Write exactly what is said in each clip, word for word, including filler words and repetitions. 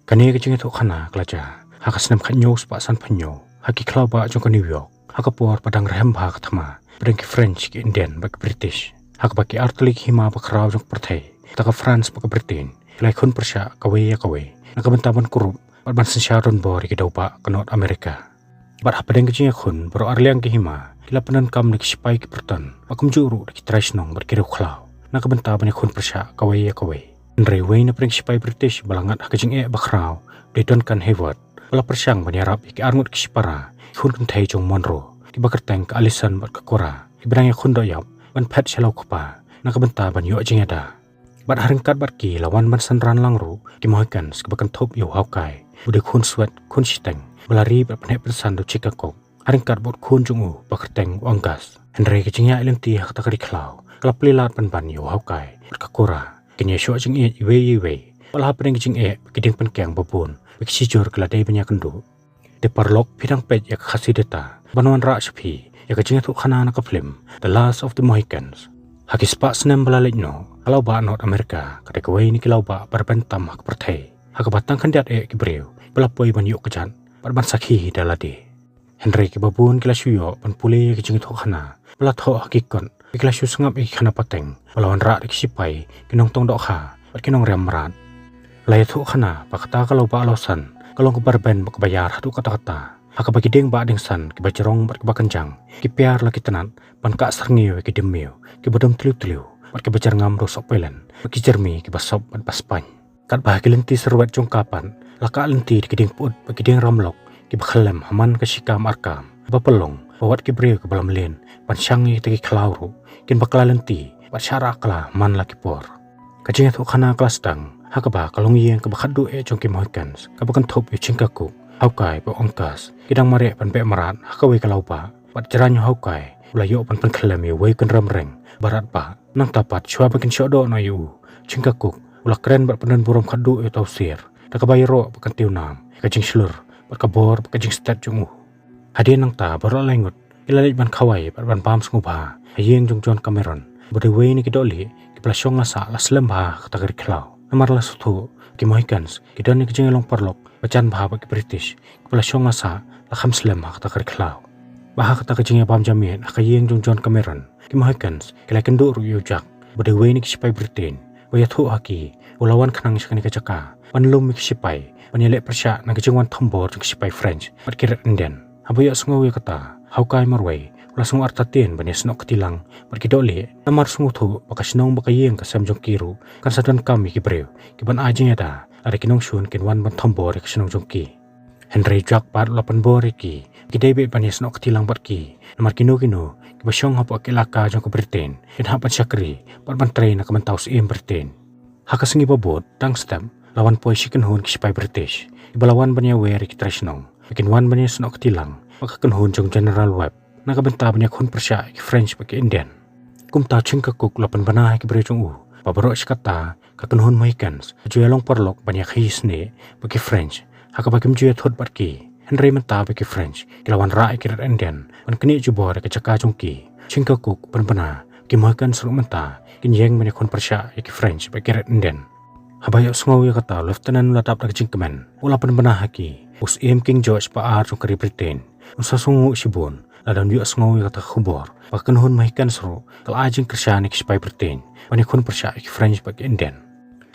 Kane ka jingïathuhkhana ka la jia ha ka snem khathynñiew spah sanphew hynñiew ha ki khlaw bah jong ka New York, ha ka por ba dang rhem bha ka thma ba dang ki French, ki Indian bad ki British, ha kaba ki artylli ki hima bakhraw jong ka pyrthei, kata ka France bad ka Britain, ki la ïakhun pyrshah kawei ïa kawei na ka bynta ban kurup bad ban synshar donbor ïa ki dewbah ka North America. Bad hapdeng ka jingïakhun, baroh arliang ki hima ki la pyndonkam da ki shipai ki pyrton, bad kumjuh ruh da ki trai shnong bad ki riewkhlaw na ka bynta ban ïakhun pyrshah kawei ïa kawei. Hynrei wei na pdeng ki shipai British ba la ngat ha ka jingeh bakhraw, u dei Duncan Hayward, ba la pyrshang ban ïarap ïa ki arngut ki shipara, ki khun kynthei jong Monroe, kiba kyrteng ka Alison bad ka Cora, kiba dang ïakhun doh ïap ban phet sha la u kpa na ka bynta ban ïoh jingïada. Bad ha ryngkat bad ki la wan ban synran lang ruh ki Mohicans, kiba kynthup ïa u Hawkeye, u dei khun swet khun shiteng ba la ri bad pynheh pynsan da u Chingakuk, ha ryngkat bad u khun jong u ba kyrteng u Angus. Hynrei ka jingïaid lynti ha kata ka ri khlaw ka la plie lad pynban ïa u Hawkeye bad ka Cora, kin ïashoh jingïeit iwei ïa iwei, bad la hapdeng ka jingeh ba ki dieng pynkiang babun, ba ki shijur ki la dei ban ïakynduh. Te paralok, phi dang peit ïa ka Khasi Data ban wanrah sha phi ïa ka jingïathuhkhana na ka phlim The Last of the Mohicans. Ha ki spah snem ba la leit noh, ka lawbah North America ka dei kawei na ki lawbah ba rben tam ha ka pyrthei, ha kaba tang khyndiat eh ki briew ba la poi ban ïuh kjat bad ban sakhi hi da lade. Hynrei kiba bun ki la shu ïoh ban pule ïa ka jingïathuhkhana ba la thoh ha ki kot, ki la shu sngap ïa ki khana pateng ba la wanrah da ki shipai, ki nongtong dohkha bad ki nongriam mrad. La ïathuhkhana ba kata ka lawbah Lausanne ka long kaba rben bad kaba ïar haduh katta katta, ha kaba ki dieng bah dieng san, kiba jrong bad kiba kynjang, ki piar la ki tnat ban kah syrngiew ïa ki dieng miew kiba dum tliw tliw bad kiba jyrngam da u sohpailen, bad ki jyrmi kiba sop bad ba spaiñ. Katba ha ki lynti syrwet jong ka pat la kah lynti da ki dieng pyut bad ki dieng ramlok kiba khyllem ha man ka shikam arkam, ba pynlong ba wat ki briew kiba lam lin ban shang ïa kita ki khlaw ruh kin bakla lynti bad shah rah kla man la ki por. Ka jingïathuhkhana ka la sdang ha kaba ka longïing kaba khatduh eh jong ki Mohicans, kaba kynthup ïa u Chingakuk, Hawkeye bad u Angus, ki dang mareh ban beh mrad ha kawei ka lawbah, bad jrang u Hawkeye u la ïoh ban pynkhyllem ïa uwei u kynrem reng ba radbah. Nangta pat, shuwa ba kin shoh doh noh ïa u, u Chingakuk u la kren bad pyndonburom khatduh ïa uta u sir, da kaba ïaroh bad kyntiew nam ïa ka jingshlur bad ka bor bad ka jingstet jong u. Hadien nangta, baroh lai ngut ki la leit ban khawai bad ban bam sngewbha ha ïing jong u John Cameron, ba dei uwei na ki dohlieh kiba la shong la sah la slem bha ha kata ka ri khlaw. Namar la sngewthuh ba ki Mohicans ki don ïa ka jingïalong paralok ba jan bha bad ki British, kiba la shong la sah la kham slem ha kata ka ri khlaw. Bad ha kata ka jingïabam jamiet ha ka ïing jong u John Cameron, ki Mohicans ki la ïakynduh ruh ïa u Jack, ba dei uwei na ki shipai Britain, ba ïathuh ha ki ba u la wan khnang sha kane ka jaka ban lum ïa ki shipai ban ïaleh pyrshah na ka jingwan thombor jong ki shipai French bad ki Red Indian. Haba ïohsngew ïa kata, u Hawkeye marwei u la sngew artatien ban ïasnoh kti lang bad ki dohlieh, namar u sngewthuh ba ka shnong bad ka ïing ka sem jong ki ruh kan sa donkam ïa ki briew kiban ai jingïada lada ki nongshun kin wan ban thombor ïa ka shnong jong ki. Hynrei u Jack pat u la pynbor ïa ki, ki dei beit ban ïasnoh kti lang bad ki, namar kino kino kiba shong hapoh ka ilaka jong ka Britain kin hap ban shakri bad ban trei na ka bynta u Syiem Britain. Ha ka sngi ba bud, dang step, la wan poi shi kynhun ki shipai British, kiba la wan ban ïawer ïa ki trai shnong ba kin wan ban ïasnoh kti lang bad ka kynhun jong u General Webb na ka bynta ban ïakhun pyrshah ïa ki French bad ki Indian. Kumta u Chingakuk u la pynbna ha ki briew jong u ba baroh shi katta ka kynhun Mohicans ka ju ïalong paralok ban ïakhih snieh bad ki French, ha kaba kim ju ïathut bad ki. Hynrei mynta ba ki French ki la wanrah ïa ki Red Indian ban knieh jubor ïa ka jaka jong ki, u Chingakuk u pynbna ba ki Mohicans ruh mynta kin ïeng ban ïakhun pyrshah ïa ki French bad ki Red Indian. Haba ïohsngew ïa kata, u Lieutenant u la dap da ka jingkmen, u la pynbna ha ki ba u Syiem King George ba ar jong ka ri Britain un sa sngewnguh shibun lada un ïohsngew ïa kata ka khubor ba ka kynhun Mohicans ruh ka la ai jingkyrshan ïa ki shipai Britain ban ïakhun pyrshah ïa ki French bad ki Indian.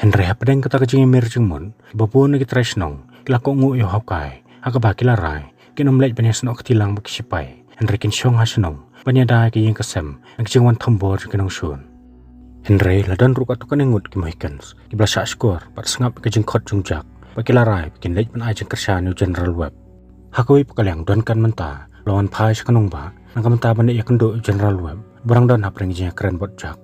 Hynrei hapdeng kata ka jingïamir jingmut, kiba bun na ki trai shnong ki la kohnguh ïa u Hawkeye, ha kaba ki la rai kin ym leit ban ïasnoh kti lang bad ki shipai, hynrei kin shong ha shnong ban ïada ïa ka ïing ka sem na ka jingwan thombor jong ki nongshun. Hynrei la don ruh katto katne ngut ki Mohicans kiba la shah shkor bad sngap ïa ka jingkhot jong u Jack, bad ki la rai ba kin leit ban ai jingkyrshan ïa u General Webb. Ha kawei pat ka liang, u Duncan mynta u la wan phai sha ka nongbah na ka bynta ban leit ïakynduh ïa u General Webb, uba dang don hapdeng ka jingïakren bad u Jack.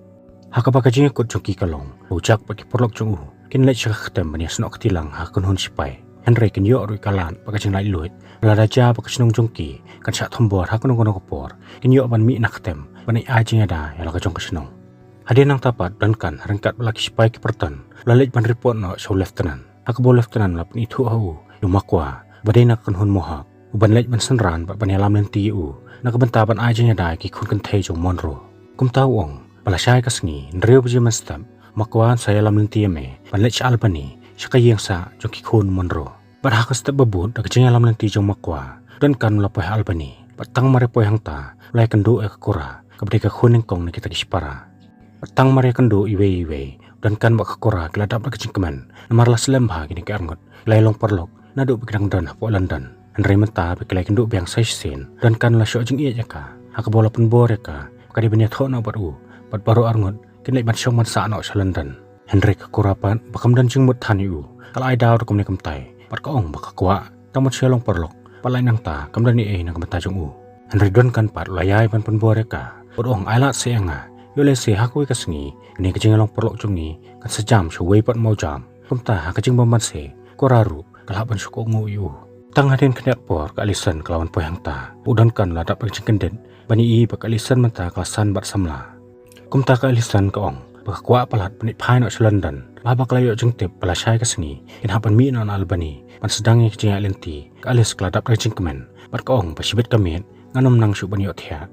Ha kaba ka jingïakut jong ki ka long ba u Jack bad ki paralok jong u kin leit sha ka ktem ban ïasnoh kti lang ha ka kynhun shipai. Hynrei kin ïoh ruh ïa ka lad bad ka jinglaitluid ba lada jia ba ka shnong jong ki kan shah thombor ha kano kano ka por, kin ïoh ban mih na ktem ban ai jingïada ïa la ka jong ka shnong. Hadien nangta pat, u Duncan, ryngkat bad la ki shipai ki pyrton, u la leit ban report noh sha u Lieutenant, ha kaba u Lieutenant u la pynithuh ha u ïa u Makwa, uba dei na ka kynhun Mohawk, u ban leit ban synran bad ban ïalam lynti ïa u na ka bynta ban ai jingïada ïa ki khun kynthei jong u Monroe. Kumta u ong ba lashai ka sngi, hynriew baje mynstep, u Makwa un sa ïalam lynti ïa me ban leit sha Albany, sha ka ïing sah jong ki khun Munro. Bad ha ka step ba bud da ka jingïalam lynti jong u Makwa, u Duncan u la poi ha Albany. Bad tang mar ïa poi hangta, u la ïakynduh ïa ka Cora, kaba dei ka khun nyngkong na kita ki shipara. Bad tang mar ïakynduh iwei iwei, u Duncan bad ka Cora ki la dap da ka jingkmen, namar la slem bha kine ki arngut, ki la ïalong paralok naduh ba ki dang don hapoh London. Hynrei mynta ba ki la ïakynduh biang sa shisien, u Duncan u la shoh jingïeit ïa ka, ha kaba u la pynbor ïa ka ba ka dei ban ïathoh noh bad u, bad baroh arngut kin leit ban shong ban sah noh sha London. Hynrei ka Cora pat, ba kam don jingmut than ïa u, ka la ai daw da kumne kumtai, bad ka ong ba ka kwah tang ban shu ïalong paralok, bad lait nangta kam don ei ei na ka bynta jong u. Hynrei u Duncan pat u la ïai ban pynbor ïa ka, bad u ong, ai lad seh ïa nga, ïoh lehse ha kawei ka sngi kane ka jingïalong paralok jong ngi kan sa jam sha uwei pat u mawjam. Kumta ha ka jingbymbanse, ka Cora ruh ka lah ban shu kohnguh ïa u. Tang hadien khyndiat por ka Alison ka la wan poi hangta. U Duncan u la dap da ka jingkyndit ban ïohi ba ka Alison mynta ka la san bad samla. Kumta ka Alison ka ong ba ka kwah palat ban leit phai noh sha London, bad haba ka la ïoh jingtip ba lashai ka sngi kin hap ban mih noh na Albany ban sdang ïa ka jingïaid lynti, ka Alice ka la dap da ka jingkmen, bad ka ong ba shibit ka miet ngan ym nang shuh ban ïohthiah.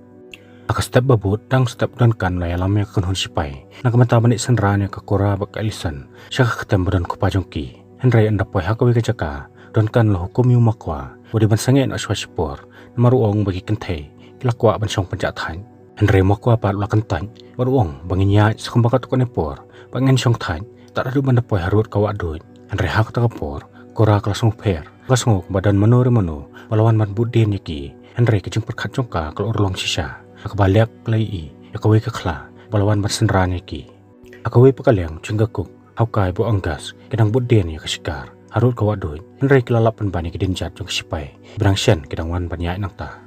Ha ka step ba bud, dang step u Duncan u la ïalam ïa ka kynhun shipai na ka bynta ban leit synran ïa ka Cora bad ka Alison sha ka ktem ba don u kpa jong ki. Hynrei ynda poi ha kawei ka jaka, u Duncan u la hukum ïa u Makwa ba u dei ban sangeh noh shuwa shipor, namar u ong ba ki kynthei ki la kwah ban shong pynjah thait. Hynrei u Makwa pat u la kyntait bad u ong ba ngin ïaid sa kumba katto katne por, ba ngin shong thait tad haduh ban da poi harud ka wah duid. Hynrei ha kata ka por ka Cora ka la sngewpher, ka la sngew ba don mano re mano ba la wan ban bud dien ïa ki. Hynrei ka jingpyrkhat jong ka ka la urlong shisha ha kaba leh ka la ïohi ïa kawei ka khla ba la wan ban synran ïa ki. Ha kawei pat ka liang, u Chingakuk, u Hawkeye bad u Angus ki dang bud dien ïa ka shikar harud ka wah duid. Hynrei ki la lap pynban ïa ki dienjat jong ki shipai, ba dang shen ki dang wan ban ïaid nangta.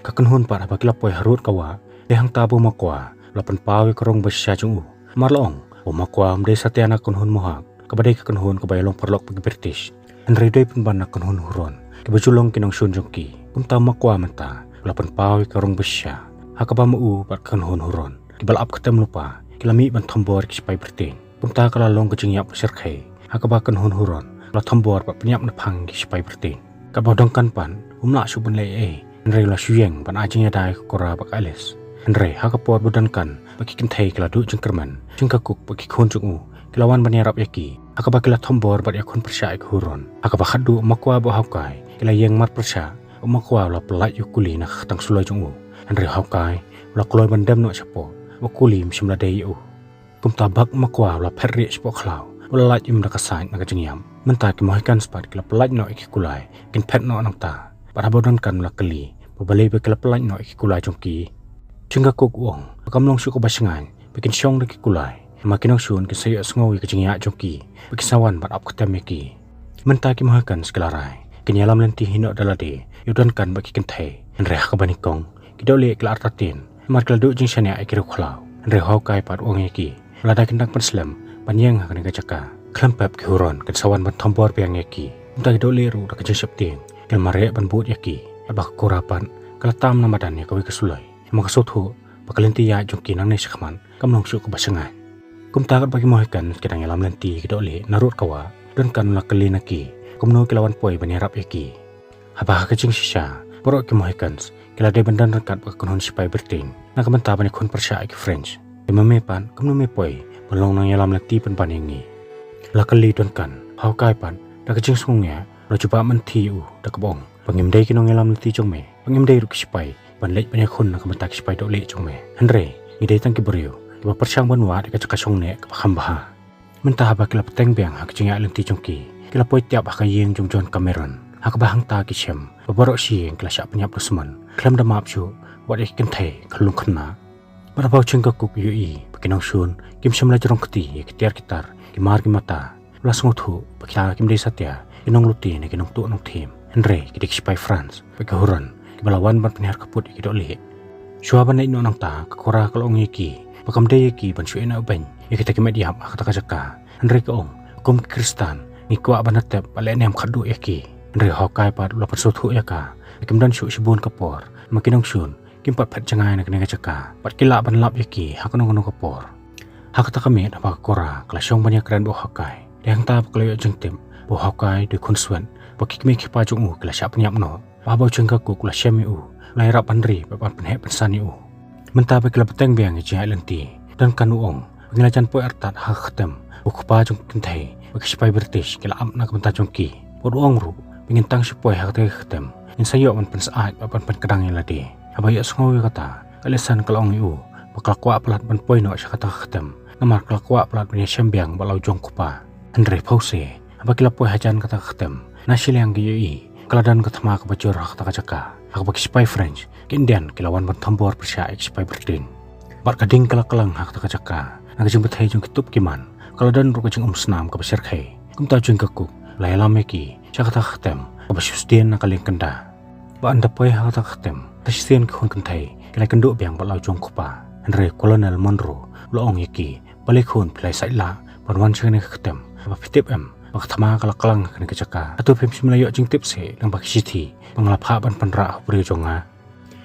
Ka kynhun pat haba ki la poi harud ka wah, dei hangta ba u Makwa u la pynpaw ïa ka rong ba shisha jong u. Namar la ong ba u Makwa um dei satia na ka kynhun Mohawk, kaba dei ka kynhun kaba ïalong paralok bad ki British. Hynrei u dei pynban na ka kynhun Huron, kiba ju long ki nongshun jong ki. Kumta u Makwa mynta u la pynpaw ïa ka rong ba shisha, ha kaba ma u bad ka kynhun Huron kiba la ap ktem lypa ki la mih ban thombor ïa ki shipai Britain. Kumta ka la long ka jingïap ba shyrkhei, ha kaba ka kynhun Huron ka la thombor bad pynïap naphang ïa ki shipai Britain. Katba u Duncan pat um lah shuh ban leh ei ei, hynrei u la shu ïeng ban ai jingïada ïa ka Cora bad ka Alice. Hynrei ha ka por ba u Duncan bad ki kynthei ki la duh jingkyrmen, u Chingakuk bad ki khun jong u ki la wan ban ïarap ïa ki, ha kaba ki la thombor bad ïakhun pyrshah ïa ki Huron. Ha kaba khatduh u Makwa bad u Hawkeye ki la ïeng mar pyrshah, u Makwa u la pyllait ïa u Kuli na ka khtang suloi jong u. Hynrei u Hawkeye u la kloi ban dem noh shapoh, u Kuli um shym la dei ïa u. Kumta bak u Makwa u la phet rieh shapoh khlaw, u la lait im da ka sait na ka jingïap. Mynta ki Mohicans pat ki la pyllait noh ïa ki kulai, kin phet noh nangta. Bad haba u Duncan u la kylli ba balei ba ki la pyllait noh ïa ki kulai jong ki, u Chingakuk u ong ba kam long shuh kaba shngaiñ ba kin shong da ki kulai, namar ki nongshun kin sa ïohsngew ïa ka jingïaid jong ki, ba kin sa wan ban ap ktem ïa ki. Mynta ki Mohicans ki la rai, kin ïalam lynti hi noh da lade ïa u Duncan bad ki kynthei. Hynrei ha kaba nyngkong, ki dohlieh ki la artatien, namar ki la duh jingshaniah ïa ki riewkhlaw. Hynrei u Hawkeye pat u ong ïa ki ba lada kin dang pynslem ban ïeng ha kane ka jaka, khlem pep ki Huron kin sa wan ban thombor biang ïa ki. Kumta ki dohlieh ruh da ka jingsheptieng ki la mareh ban bud ïa ki. Katba ka Cora pat ka la tam na madan ïa kawei ka suloi, namar ka sngewthuh ba ka lynti ïaid jong ki nangne shakhmat kam long shuh kaba shngaiñ. Kumta katba ki Mohicans ki dang ïalam lynti ïa ki dohlieh na rud ka wah, u Duncan u la kylli na ki kumno ki la wan poi ban ïarap ïa ki. Haba ha ka jingshisha, baroh ki Mohicans ki la dei ban don ryngkat bad ka kynhun shipai Britain na ka bynta ban ïakhun pyrshah ïa ki French. Te ma me pat, kumno me poi ban long nongïalam lynti pynban ïa ngi? La kylli u Duncan. U Hawkeye pat da ka jingsngewsih u la jubab mynthi ïa u da kaba ong ba ngim dei ki nongïalam lynti jong me, ba ngim dei ruh ki shipai ban leit ban ïakhun na ka bynta ki shipai dohlieh jong me. Hynrei ngi dei tang ki briew kiba pyrshang ban wad ïa ka jaka shong neh kaba kham bha. Mynta haba ki la bteng biang ha ka jingïaid lynti jong ki, ki la poi tiap ha ka ïing jong u John Cameron, ha kaba hangta ki shem ba baroh shi ïing ki la shah pynïap dusmon, khlem da map shuh, wat ïa ki kynthei khyllung khynnah. Bad haba u Chingakuk u ïohi ba ki nongshun kim shym la jrong kti ïa ki tiar ki tar, ki mar ki mata, u la sngewthuh ba kita kim dei satia ki nonglute ne ki nongtuh nongthim, hynrei ki dei ki shipai France bad ki Huron kiba la wan ban pynhiar khappud ïa ki dohlieh. Shuwa ban leit noh nangta, ka Cora ka la ong ïa ki ba kam dei ïa ki ban shu ïehnoh beiñ ïa kita ki met ïap ha kata ka jaka. Hynrei ka ong, kum ki Khristan ngi kwah ban da tep bad leh niam khatduh ïa ki. Hynrei u Hawkeye pat u la pynsngewthuh ïa ka ba kim don shuh shibun ka por, namar ki nongshun kim pat phet jngai na kane ka jaka bad ki lah ban lap ïa ki ha kano kano ka por. Ha kata ka miet haba ka Cora ka la shong ban ïakren bad u Hawkeye, dei hangta ba ka la ïoh jingtip ba u Hawkeye u dei u khunswet, ba ki kmie ki kpa jong u ki la shah pynïap noh. Bad haba u Chingakuk u la shem ïa u, u la ïarap ban ri bad ban pynheh pynsan ïa u. Mynta ba ki la bteng biang ïa ka jingïaid lynti, u Duncan u ong ba ngi la jan poi artat ha ka ktem u kpa jong ki kynthei ba ki sipai British ki la ap na ka bynta jong ki. Bad u ong ruh ba ngin tang shu poi ha kata ka ktem, ngin sa ïoh ban pynsyaid bad ban pynkdang ïa lade. Haba ïohsngew ïa kata, ka Alison ka la ong ïa u ba ka la kwah palat ban poi noh sha kata ka ktem, namar ka la kwah palat ban ïashem biang bad la u jong u kpa. Hynrei phewse, haba ki la poi hajan kata ka ktem, na shiliang ki ïohi ka la don ka thma kaba jur ha kata ka jaka, ha kaba ki sipai French, ki Indian ki la wan ban thombor pyrshah ïa ki sipai Britain. Bad ka ding ka la klang ha kata ka jaka na ka jingbthei jong ki tup ki man. Ka la don ruh ka jingumsnam kaba shyrkhei. Kumta u Ching-kuo la ïalam ïa ki sha kata ka ktem kaba shisien na ka liang kynda. Bad ynda poi ha kata ka ktem, shisien ki khun kynthei ki la ïakynduh biang bad la u jong u kpa. Hynrei Colonel Munro u la ong ïa ki, balei khun phi la ïasaid lah ban wan sha kane ka ktem, haba phi tip em ba ka thma ka la klang ha kane ka jaka? Hato phim shym la ïoh jingtip seh lyngba ki shithi ba nga la phah ban pynrah ha u briew jong nga?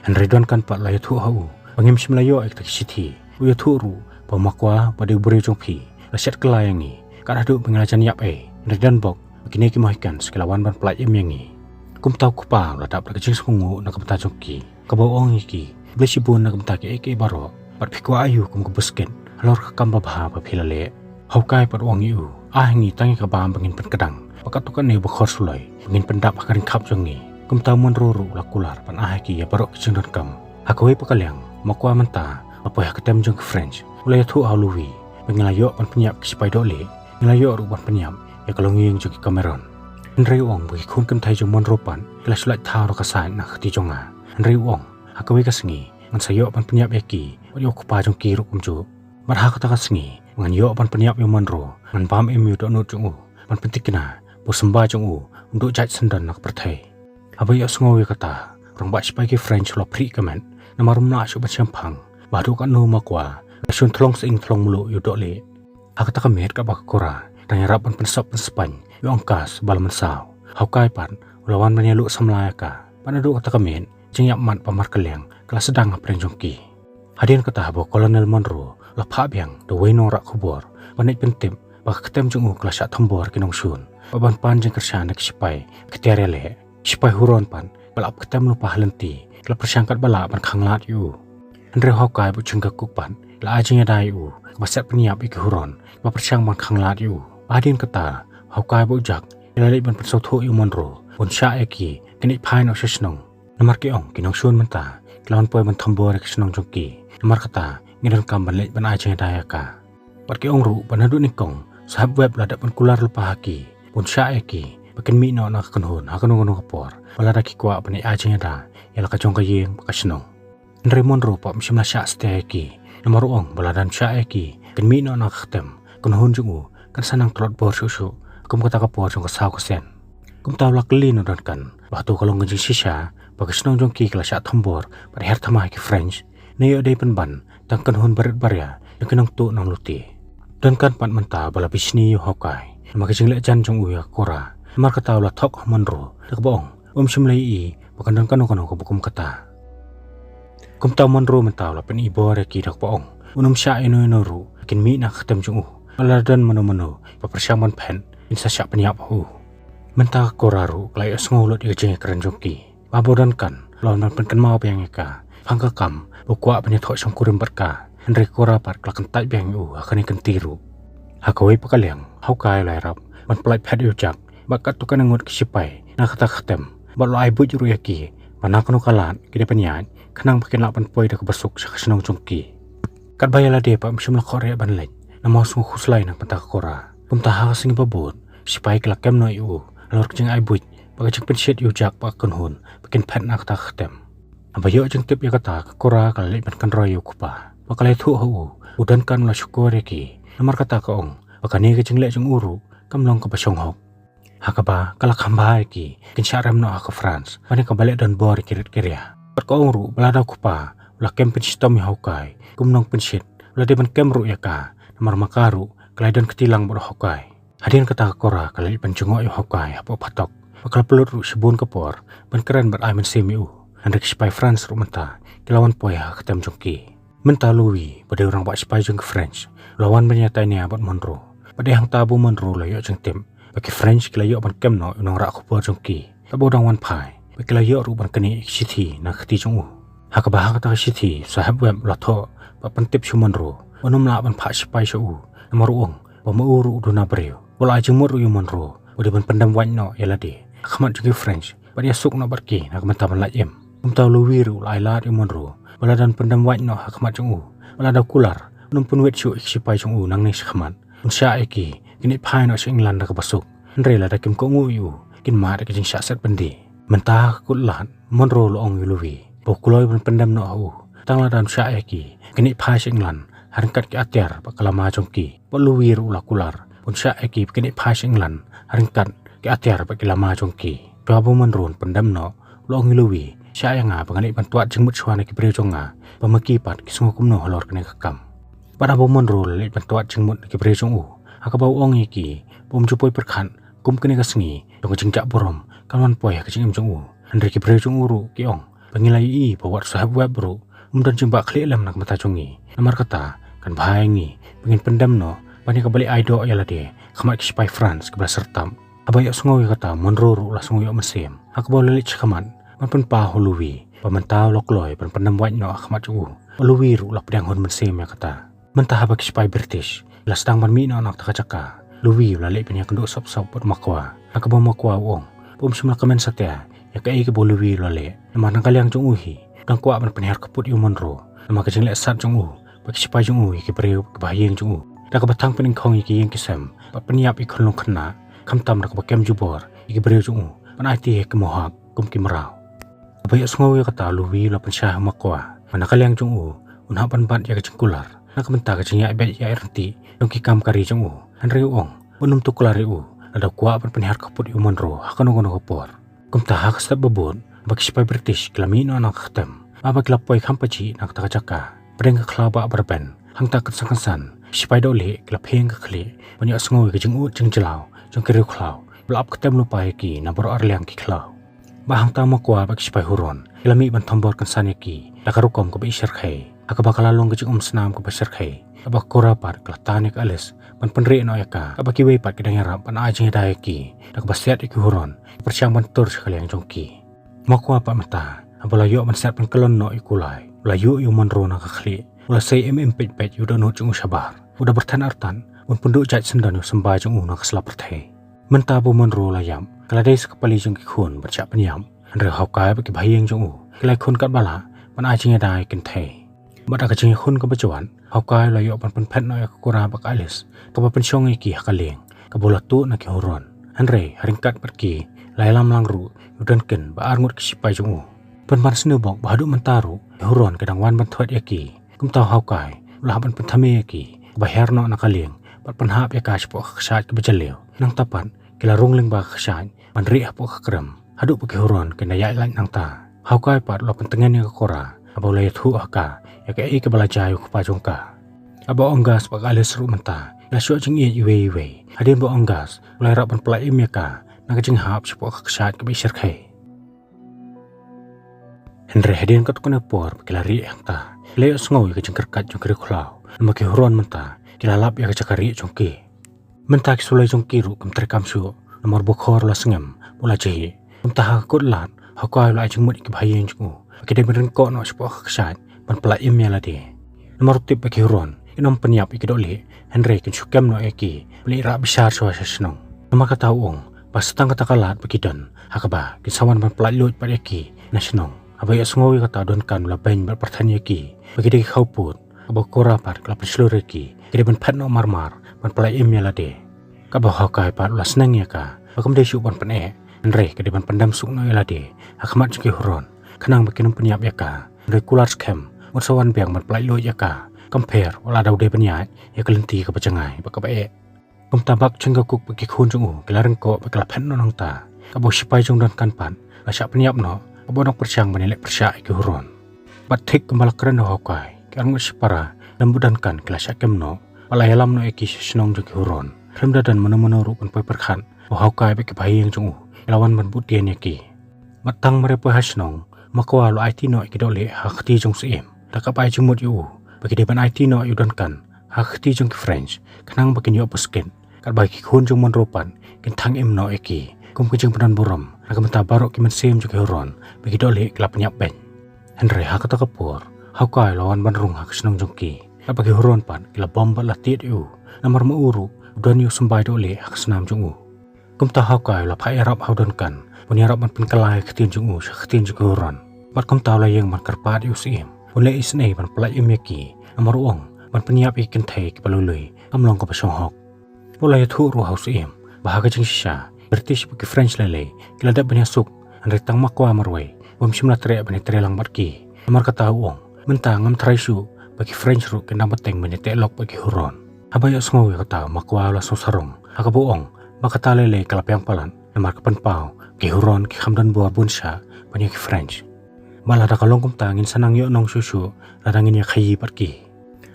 Hynrei Duncan pat u la ïathuh ha u ba ngim shym la ïoh ïa kita ki shithi. U ïathuh ruh ba u Makwa, ba dei u briew jong phi, u la shet kylla ïa ngi, kat haduh ba ngi la jan ïap ei. Hynrei don bok ba kine ki Mohicans ki la wan ban pyllait im ïa ngi. Kumta u kpa u la dap da ka jingsngewnguh na ka bynta jong ki, kaba u ong ïa ki, khublei shibun na ka bynta kiei kiei baroh, bad phi kwah aïu kum ka buskit halor ka kam babha ba phi la leh? Hawkeye pat u ong ïa u, ai ha ngi tang ïa ka bam ba ngin pynkdang, bad katto katne ba khor suloi ba ngin pyndap ha ka ryngkhap jong ngi. Kumta u Munro ruh u la kular ban ai ha ki ïa baroh ki jingdonkam. Ha kawei pat ka liang, u Makwa mynta u la poi ha ka ktem jong ki French, u la ïathuh ha u Louis ba ngi la ïoh ban pynïap ki sipai dohlieh, ngi la ïoh ruh ban pynïap ïa ka longïing jong ki Cameron. Hynrei u ong ba ki khun kynthei jong u Munro pat ki la shu lait thaw da ka saiñ na ka kti jong nga. Hynrei u ong, ha kawei ka sngi ngan sa ïoh ban pynïap ïa ki bad ïa u kpa jong ki ruh kumjuh. Bad ha kata ka sngi ba ngan ïoh ban pynïap ïa u Munro, ngan bam im ïa u dohnud jong u, ban pynthikna ba u symbai jong u un duh jait syndon na ka pyrthei. Haba ïohsngew ïa kata, u rangbah sipai ki French u la phrieh ka met, namar um lah shuh ban shemphang ba haduh katno u Makwa u la shun thlong sying thlong mluh ïa u dohlieh. Ha kata ka miet kaba ka Cora u dang ïarap ban pynsop pynspain ïa u angkas ba la mynsaw, u Hawkeye pat u la wan ban ïaluh samla ïa ka. Bad naduh kata ka miet, ka jingïapmat ba markylliang ka la sdang hapdeng jong ki. Hadien kata, haba u Colonel Munro u la phah biang da uwei u nongrah khubor ban leit pyntip ba ka ktem jong u ka la shah thombor ki nongshun, bad ban pan jingkyrshan na ki sipai ka tiar ïaleh. Ki sipai Huron pat ba la ap ktem lypa ha lynti ki la pyrshang katba lah ban khanglad ïa u. Hynrei u Hawkeye bad u Ching-kuo pat ki la ai jingïada ïa u, kaba set pynïap ïa ki Huron kiba pyrshang ban khanglad ïa u. Bad hadien kata, u Hawkeye bad u Jack ki la leit ban pynsngewthuh ïa u Munro ba un shah ïa ki, kin ïaid phai noh sha shnong. Namar ki ong ki nongshun mynta ki la wan poi ban thombor ïa ka shnong jong ki. Namar kata ngi donkam ban leit ban ai jingïada ïa ka. Bad ki ong ruh ba naduh nyngkong u Saheb Webb u la dep ban kular lypa ha ki ba un shah ïa ki ba kin mih noh na ka kynhun ha kano kano ka por, ba lada ki kwah ban ïa ai jingïada ïa la ka jong ka ïing bad ka shnong. Hynrei u Munro pat um shym la shah satia ïa ki, namar u ong ba lada un shah ïa ki ba kin mih noh na ka ktem, ka kynhun jong u kan sa nang tlot bor shuh shuh kum kata ka por jong ka saw ka sien. Kumta u la kylli na u Duncan ba hato ka long ka jingshisha ba ka shnong jong ki ka la shah thombor bad her thma ïa ki French, ne ïoh dei pynban tang ka kynhun barit baria jong ki nongtuh nonglute. U Duncan pat mynta uba la bishni ïa u Hawkeye namar ka jingleh jan jong u ïa ka Cora. Namar kata u la thok ha u Munro da kaba ong um shym la ïohi ba kan don kano kano kaba kum kata. Kumta u Munro mynta u la pyni bor ïa ki da kaba ong un ym shah ïano ïano ruh ba kin mih na ka ktem jong u, bad lada don mano mano ba pyrshang ban phet, kin sa shah pynïap ha u. Mynta ka Cora ruh ka la ïohsngew lut ïa ka jingïakren jong ki, ba u Duncan u la wan ban pynkynmaw biang ïa ka shaphang ka kam ba u kwah ban ïathoh shongkurim bad ka. Hynrei ka Cora pat ka la kyntait biang ïa u ha kane ka kynti ruh. Ha kawei pat ka liang, u Hawkeye u la ïarap ban pyllait phet ïa u Jack bad katto katne ngut ki sipai na kata ka ktem, bad u la ai buit ruh ïa ki ba na kano ka lad ki dei ban ïaid, khnang ba kin lah ban poi da kaba suk sha ka shnong jong ki. Katba ïa lade pat um shym la khohrieh ban leit, namar u sngew khuslai na ka bynta ka Cora. Kumta ha ka sngi ba bud, ki sipai ki la kem noh ïa u halor ka jingai buit bad ka jingpynshit ïa u Jack bad ka kynhun ba kin phet na kata ka ktem. Haba ïoh jingtip ïa kata, ka Cora ka la leit ban kynroi ïa u kpa, bad ka la ïathuh ha u ba u Duncan u la shukor ïa ki. Namar kata ka ong ba kane ka jingleh jong u ruh kam long kaba shonghok. Ha kaba ka la kham bha ïa ki ba kin shah rem noh ha ka France, bad ïa kaba leh donbor ïa ki rit ki ria. Bad ka ong ruh ba lada u kpa u la kem pynshitom ïa u Hawkeye kum u nongpynshit, u la dei ban kem ruh ïa ka, namar ma ka ruh ka la ïadon kti lang bad u Hawkeye. Hadien kata ka Cora ka la leit ban jngoh ïa u Hawkeye hapoh phatok, bad ka la pynlut ruh shibun ka por ban kren bad ai mynsiem ïa u. Hynrei ki sipai France ruh mynta ki la wan poi ha ka ktem jong ki. Mynta u Louis, uba dei u rangbah sipai jong ki French, u la wan ban ïatai nia bad u Munro. Bad dei hangta ba u Munro u la ïoh jingtip ba ki French ki la ïoh ban kem noh ïa u nongrah khubor jong ki. Bad ba u dang wan phai, bad ki la ïoh ruh ban knieh ïa ki shithi na ka kti jong u. Ha kaba ha kata ka shithi u Saheb Webb u la thoh bad pyntip sha u Munro ba un ym lah ban phah sipai sha u, namar u ong ba ma u ruh u duna briew. Ba la ai jingmut ruh ïa u Monroe ba u dei ban pyndem wait noh ïa lade ha khmat jong ki French bad ïasuk noh bad ki na ka bynta ban lait im. Kumta u Louis ruh u la ai lad ïa u Monroe ba lada un pyndem wait noh ha khmat jong u, ba lada u kular un ym pynwit shuh ïa ki shipai jong u nangne shakhmat, un shah ïa ki, kin ïaid phai noh sha England da kaba suk. Hynrei lada kim kohnguh ïa u, kin mad ïa ka jingshah set byndi. Mynta ha ka kut lad, Monroe u la ong ïa u Louis ba u kloi ban pyndem noh ha u, tang lada un shah ïa ki, kin ïaid phai sha England ha ryngkat ki atiar bad ki lama jong ki. Bad u Louis ruh u la kular ba un shah ïa ki ba kin ïaid phai sha England ha ryngkat ki atiar bad ki lama jong ki. Shuwa ba u Monroe un pyndem noh, u la ong ïa u Louis, shah ïa nga ba ngan leit ban twad jingmut shuwa na ki briew jong nga, ba ma ki pat ki sngew kumno halor kane ka kam. Bad haba u Monroe u la leit ban twad jingmut na ki briew jong u, ha kaba u ong ïa ki ba um ju poi pyrkhat kum kane ka sngi jong ka jingjah burom kan wan poi ha ka jingim jong u. Hynrei ki briew jong u ruh ki ong ba ngi la ïohi ba wat u Saheb Webb ruh um don jingbah khlieh lem na ka bynta jong ngi. Namar kata, kan bha ïa ngi ba ngin pyndem noh ban ïa kaba leit ai doh ïa lade ha khmat ki shipai France kiba la syrtap. Haba ïohsngew ïa kata, u Monroe ruh u la sngew ïoh mynsiem, ha kaba u la leit shakhmat ban pynpaw ha u Louis ba mynta u la kloi ban pyndem wait noh ha khmat jong u. U Louis ruh u la pdiang hun mynsiem ïa kata. Mynta haba ki shipai British ki la sdang ban mih noh na kata ka jaka, u Louis u la leit ban ïakynduh sop sop bad u Marquand, ha kaba u Marquand u ong ba um shym la kmen satia ïa kaei kaba u Louis u la leh. Namar na ka liang jong u hi, u dang kwah ban pynhiar kput ïa u Monroe namar ka jingleh sat jong u bad ki shipai jong u ïa ki briew kiba ha ïing jong u, da kaba tang pynïeng khong ïa ki ïing ki sem bad pynïap ïa ki khunlung khynnah, khamtam da kaba kem jubor ïa ki briew jong u ban aiti ïa ki Mohawk kum ki mraw. Haba ïohsngew ïa kata, u Louis u la pynshai ha u Marquand ba na ka liang jong u, un hap ban bat ïa ka jingkular na ka bynta ka jingïaid beit ïaid ryntih jong ki kam ka ri jong u. Hynrei u ong ba un ym tuklar ïa u lada u kwah ban pynhiar kput ïa u Monroe ha kano kano ka por. Kumta ha ka step ba bud, ba ki shipai British ki la mih noh na ka ktem, haba ki la poi kham pajih na kata ka jaka, pdeng ka khlaw bah ba rben, hangta kynsan kynsan ki shipai dohlieh ki la phieng ka khlieh ban ïohsngew ïa ka jingud jingjlaw jong ki riewkhlaw ba la ap ktem lypa ïa ki na baroh arliang ki khlaw. Bad hangta u Marquand bad ki shipai Huron ki la mih ban thombor kynsan ïa ki da ka rukom kaba ishyrkhei, ha kaba ka la long ka jingumsnam kaba shyrkhei, kaba ka Cora pat ka la tan ïa ka Alice ban pynrieh noh ïa ka, kaba kiwei pat ki dang ïarap ban ai jingïada ïa ki, da kaba siat ïa ki Huron ki pyrshang ban tur sha ka liang jong ki. U Marquand pat mynta, haba u la ïoh ban siat ban kyllon noh ïa u kulai, u la ïuh ïa u Monroe na ka khlieh, u la sei im im peit peit ïa u dohnud jong u shabar, u da byrthen artat ban pynduh jait syndon ïa u symbai jong u na ka sla pyrthei. Mynta ba u Monroe u la ïap, ka la dei sa ka pali jong ki khun ban shah pynïap. Hynrei u Hawkeye bad kiba ha ïing jong u ki la ïakhun katba lah ban ai jingïada ïa ki kynthei. Bad da ka jingïakhun kaba jwat, u Hawkeye u la ïoh ban pynphet noh ïa ka Cora bad ka Alice, kaba pynshong ïa ki ha ka lieng kaba u la tuh na ki Huron. Hynrei ha ryngkat bad ki la ïalam lang ruh ïa u Duncan bad arngut ki shipai jong u. Pynban sngewbok ba haduh mynta ruh ki Huron ki dang wan ban thwet ïa ki. Kumta u Hawkeye u la hap ban pynthame ïa ki, kaba hiar noh na ka lieng bad pynhap ïa ka shapoh ka kshaid kaba jylliew. Nangta pat ki la rung lyngba ka kshaid ban rieh hapoh ka krem, haduh ba ki Huron kin da ïaid lait nangta. U Hawkeye pat u la pyntngen ïa ka Cora, haba u la ïathuh ha ka ïa kaei kaba la jia ïa u kpa jong ka. Bad u Angus bad ka Alice ruh mynta ki la shoh jingïeit iwei iwei hadien ba u Angus u la ïarap ban pyllait im ïa ka na ka jinghap shapoh ka kshaid kaba ishyrkhei. Hynrei hadien katto katne por ba ki la rieh hangta, ki la ïohsngew ïa ka jingkyrkhat jong ki riewkhlaw, namar ki Huron mynta ki la lap ïa ka jaka rieh jong ki. Mynta ki suloi jong ki ruh kim treikam shuh, namar ba u khor u la sngem bad u la jhieh. Kumta ha ka kut lad, u Hawkeye u la ai jingmut ïa kiba ha ïing jong u ba ki dei ban ryngkoh noh shapoh ka kshaid ban pyllait im ïa lade. Namar u tip ba ki Huron kin ym pynïap ïa ki dohlieh, hynrei kin shu kem noh ïa ki ban leit rah bishar shuwa sha shnong. Namar kata u ong ba sa tang kata ka lad ba ki don, ha kaba kin sa wan ban pyllait luid pat ïa ki na shnong. Haba ïohsngew ïa kata u Duncan u la beiñ bad pyrthen ïa ki ba ki dei ki khawpud, kaba ka Cora pat ka la pynshlur ïa ki, ki dei ban phet noh marmar ban pyllait im ïa lade. Kaba u Hawkeye pat u la sneng ïa ka ba kam dei shuh ban pyneh, hynrei ka dei ban pyndem suk noh ïa lade ha khmat jong ki Huron, khnang ba kin ym pynïap ïa ka. Hynrei kular skhem, un sa wan biang ban pyllait luid ïa ka, kam pher wat la da u dei ban ïaid ïa ka lynti kaba jngai bad kaba eh. Kumta bad ka jingkyrkhu bad ki khun jong u ki la ryngkoh bad ki la phet noh nangta. Kaba u shipai jong u Duncan pat u la shah pynïap noh, kaba u nang pyrshang ban ïaleh pyrshah ïa ki Huron. Bad thik kumba la kren da u Hawkeye, ki arngut shipara lem bad u Duncan ki la shah kem noh bad la ïalam noh ïa ki sha shnong jong ki Huron. Khlem da don mano mano ruh ban poi pyrkhat, u Hawkeye bad kiba ha ïing jong u ki la wan ban buh tien ïa ki. Bad tang mar ïa poi ha shnong, u Marquand u la aiti noh ïa ki dohlieh ha ka kti jong u syiem, da kaba ai jingmut ïa u ba ki dei ban aiti noh ïa u Duncan ha ka kti jong ki French, khnang ba kin ïoh buskit, katba ki khun jong u Monroe pat kin thang im noh ïa ki kum ka jingpyndonkam burom na ka bynta baroh ki mynsiem jong ki Huron ba ki dohlieh ki la pynïap beiñ. Hynrei ha kata ka por, u Hawkeye u la wan ban rung ha ka shnong jong ki, katba ki Huron pat ki la bom bad la tied ïa u. Namar ma u ruh u don ïa u symbai dohlieh ha ka snam jong u. Kumta Hawkai u la phah ïarap ha u Duncan ban ïarap ban pynkylla ïa ka ktien jong u sha ka ktien jong ki Huron. Bad kumta u la ïeng ban kyrpad ïa u Syiem ban leh isynei ban pyllait im ïa ki, namar u ong ban pynïap ïa ki kynthei kiba lui lui kam long kaba shong hok. Bad u la ïathuh ruh ha u Syiem ba ha ka jingshisha British bad ki French lei lei ki la dep ban ïasuk, hynrei tang Makwa marwei bym shym la treh ban ïatrei lang bad ki. Namar kata u ong, mynta ngam tharai shuh ba ki French ruh kin dang bteng ban ïateh lok bad ki Huron. Haba ïohsngew ïa kata, Makwa u la sngewsarong, ha kaba u ong ba kata lei lei ka la biang palat, namar ka pynpaw ba ki Huron ki kham don bor bun shah ban ïa ki French. Bad lada ka long kumta, ngin sa nang ïoh nong shuh shuh lada ngin ïakhaïi bad ki,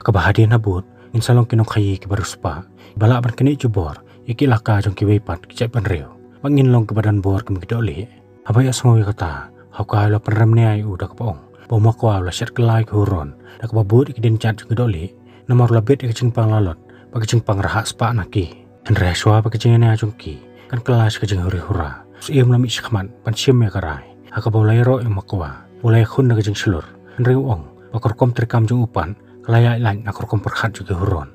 kaba hadien habud ngin sa long ki nongkhaïi kiba riewspah, kiba lah ban knieh jubor ïa ki elaka jong kiwei pat ki jaitbynriew, bad ngin long kiba don bor kum ki dohlieh. Haba ïohsngew ïa kata, Hawkai u la pynrem nia ïa u da kaba ong ba u Makwa u la shet kylla ïa ki Huron da kaba bud ïa ki dienjat jong ki dohlieh, namar u la bit ïa ka jingpang lalot bad ka jingpang rhah spah na ki. Hynrei hashwa ba ka jingïania jong ki kan kylla sha ka jinghuri hura, u Syiem u la mih shakhmat ban shim ïa ka rai, ha kaba u la ïaroh ïa u Makwa, u la ïakhun da ka jingshlur, hynrei u ong ba ka rukom treikam jong u pat ka la ïaid lait na ka rukom pyrkhat jong ki Huron.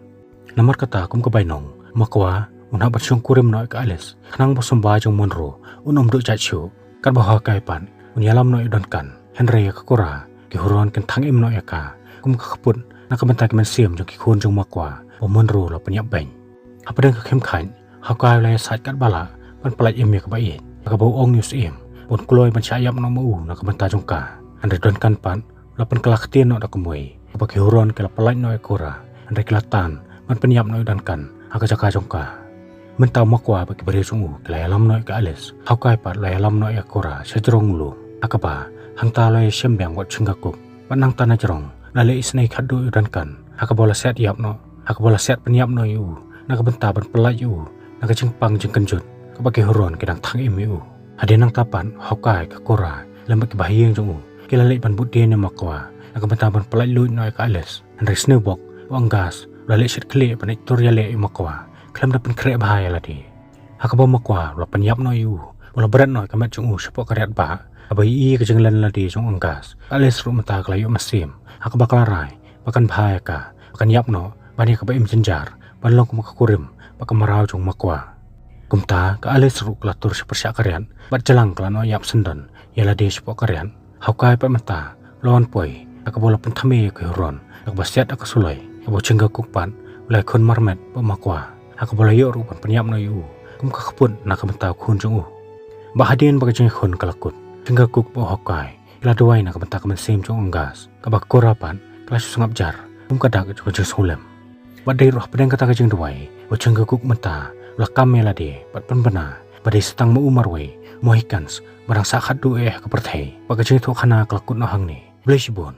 Namar kata, kum ka bainong, u Makwa un hap ban shongkurim noh ïa ka Alice, khnang ba u symbai jong u Munro un ym duh jait shuh. Katba u Hawkai pat un ïalam noh ïa u Duncan, hynrei ïa ka Cora ki Huron kin thang im noh ïa ka kum ka kput na ka bynta ki mynsiem jong ki khun jong u Makwa ba u Munro u la pynïap beiñ. Hapdeng ka khim khaid, Hawkai u la ïasaid katba lah ban pyllait im ïa kaba ïeit, ha kaba u ong ïa u Syiem ba un kloi ban shah ïap noh ma u na ka bynta jong ka. Hynrei u Duncan pat u la pynkylla ktien noh da kumwei, ba ki Huron ki la pyllait noh ïa ka Cora, hynrei ki la tan ban pynïap noh ïa u Duncan ha ka jaka jong ka. Mynta u Makwa bad ki briew jong u ki la ïalam noh ïa ka Alice, Hawkai pat u la ïalam noh ïa ka Cora sha jrong u lum, ha kaba hangta u la ïashem biang bad u Chingakuk. Bad nangta na jrong u la leh isynei khatduh ïa u Duncan, ha kaba u la siat ïap noh, ha kaba u la siat pynïap noh ïa u na ka bynta ban pyllait ïa u na ka jingpang jingkynjut kaba ki Huron ki dang thang im ïa u. Hadien nangta pat, u Hawkai, ka Cora lem bad ki bahaïing jong u ki la leit ban bud dien ïa u Makwa na ka bynta ban pyllait luid noh ïa ka Alice. Hynrei sniewbok, u Angus u la leit shet khlieh ban leit tur ïaleh ïa u Makwa khlem da pynkhreh bha ïa lade. Ha kaba u Makwa u la pynïap noh ïa u, u la bret noh ïa ka met jong u shapoh ka riat bah, haba ïohi ïa ka jinglen lade jong u Angus, ka Alice ruh mynta ka la ïoh mynsiem, ha kaba ka la rai ba kan bha ïa ka, ba kan ïap noh ban ïa kaba im jynjar, ban long kum ka kurim bad ka mraw jong u Makwa. Kumta ka Alice ruh ka la tur sha pyrshah ka riat bad jlang ka la noh ïap syndon ïa lade shapoh ka riat. U Hawkai pat mynta u la wan poi, ha kaba u la pynthame ïa ki Huron da kaba siat da ka suloi, ha kaba u Chingakuk pat u la ïakhun marmet bad u Makwa, ha kaba u la ïoh ruh ban pynïap noh ïa u kum ka kput na ka bynta u khun jong u. Bad hadien ba ka jingïakhun ka la kut, u Chingakuk bad u Hawkai ki la duwai na ka bynta ka mynsiem jong u Angus, kaba ka Cora pat ka la shu sngap jar kum ka dak jong ka jingsngewlem. Bad dei ruh hapdeng kata ka jingduwai, u Chingakuk mynta u la kam ïa lade bad pynbna ba dei sa tang ma u marwei u Mohikans ba dang sah khatduh eh ha ka pyrthei. Bad ka jingïathuhkhana ka la kut noh hangne. Khublei shibun.